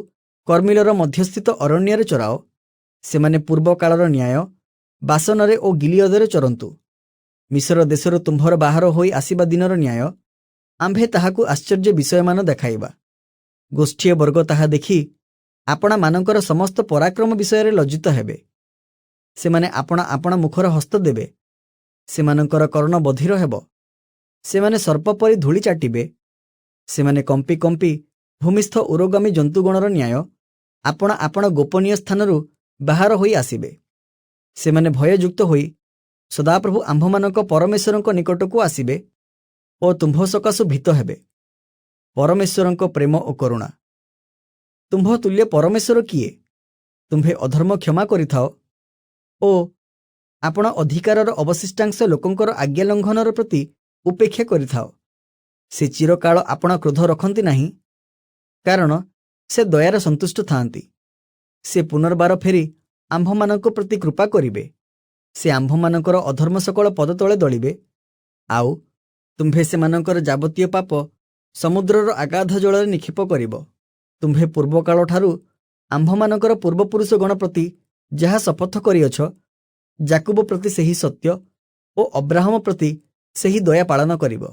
କର୍ମିଲର ମଧ୍ୟସ୍ଥିତ ଅରଣ୍ୟରେ ଚରାଅ। ସେମାନେ ପୂର୍ବ କାଳର ନ୍ୟାୟ ବାଶନରେ ଓ ଗିଲିୟଦରେ ଚରନ୍ତୁ। ମିଶର ଦେଶରୁ ତୁମ୍ଭର ବାହାର ହୋଇ ଆସିବା ଦିନର ନ୍ୟାୟ ଆମ୍ଭେ ତାହାକୁ ଆଶ୍ଚର୍ଯ୍ୟ ବିଷୟମାନ ଦେଖାଇବା। ଗୋଷ୍ଠୀୟ ବର୍ଗ ତାହା ଦେଖି ଆପଣାମାନଙ୍କର ସମସ୍ତ ପରାକ୍ରମ ବିଷୟରେ ଲଜ୍ଜିତ ହେବେ। ସେମାନେ ଆପଣା ଆପଣା ମୁଖର ହସ୍ତ ଦେବେ। ସେମାନଙ୍କର କର୍ଣ୍ଣ ବଧିର ହେବ। ସେମାନେ ସର୍ପ ପରି ଧୂଳି ଚାଟିବେ। ସେମାନେ କମ୍ପି କମ୍ପି ଭୂମିସ୍ଥ ଉରୋଗାମୀ ଜନ୍ତୁଗଣର ନ୍ୟାୟ ଆପଣା ଆପଣା ଗୋପନୀୟ ସ୍ଥାନରୁ ବାହାର ହୋଇ ଆସିବେ। ସେମାନେ ଭୟଯୁକ୍ତ ହୋଇ ସଦାପ୍ରଭୁ ଆମ୍ଭମାନଙ୍କ ପରମେଶ୍ୱରଙ୍କ ନିକଟକୁ ଆସିବେ ଓ ତୁମ୍ଭ ସକାଶୁ ଭୀତ ହେବେ। ପରମେଶ୍ୱରଙ୍କ ପ୍ରେମ ଓ କରୁଣା। ତୁମ୍ଭ ତୁଲ୍ୟ ପରମେଶ୍ୱର କିଏ? ତୁମ୍ଭେ ଅଧର୍ମ କ୍ଷମା କରିଥାଅ ଓ ଆପଣା ଅଧିକାରର ଅବଶିଷ୍ଟାଂଶ ଲୋକଙ୍କର ଆଜ୍ଞା ଲଙ୍ଘନର ପ୍ରତି ଉପେକ୍ଷା କରିଥାଅ। ସେ ଚିରକାଳ ଆପଣା କ୍ରୋଧ ରଖନ୍ତି ନାହିଁ, କାରଣ ସେ ଦୟାରେ ସନ୍ତୁଷ୍ଟ ଥାଆନ୍ତି। ସେ ପୁନର୍ବାର ଫେରି ଆମ୍ଭମାନଙ୍କ ପ୍ରତି କୃପା କରିବେ। ସେ ଆମ୍ଭମାନଙ୍କର ଅଧର୍ମ ସକଳ ପଦତଳେ ଦଳିବେ। ଆଉ ତୁମ୍ଭେ ସେମାନଙ୍କର ଯାବତୀୟ ପାପ ସମୁଦ୍ରର ଅଗାଧ ଜଳରେ ନିକ୍ଷେପ କରିବ। ତୁମ୍ଭେ ପୂର୍ବକାଳଠାରୁ ଆମ୍ଭମାନଙ୍କର ପୂର୍ବପୁରୁଷଗଣ ପ୍ରତି ଯାହା ଶପଥ କରିଅଛ, ଯାକୁବ ପ୍ରତି ସେହି ସତ୍ୟ ଓ ଅବ୍ରାହମ ପ୍ରତି ସେହି ଦୟା ପାଳନ କରିବ।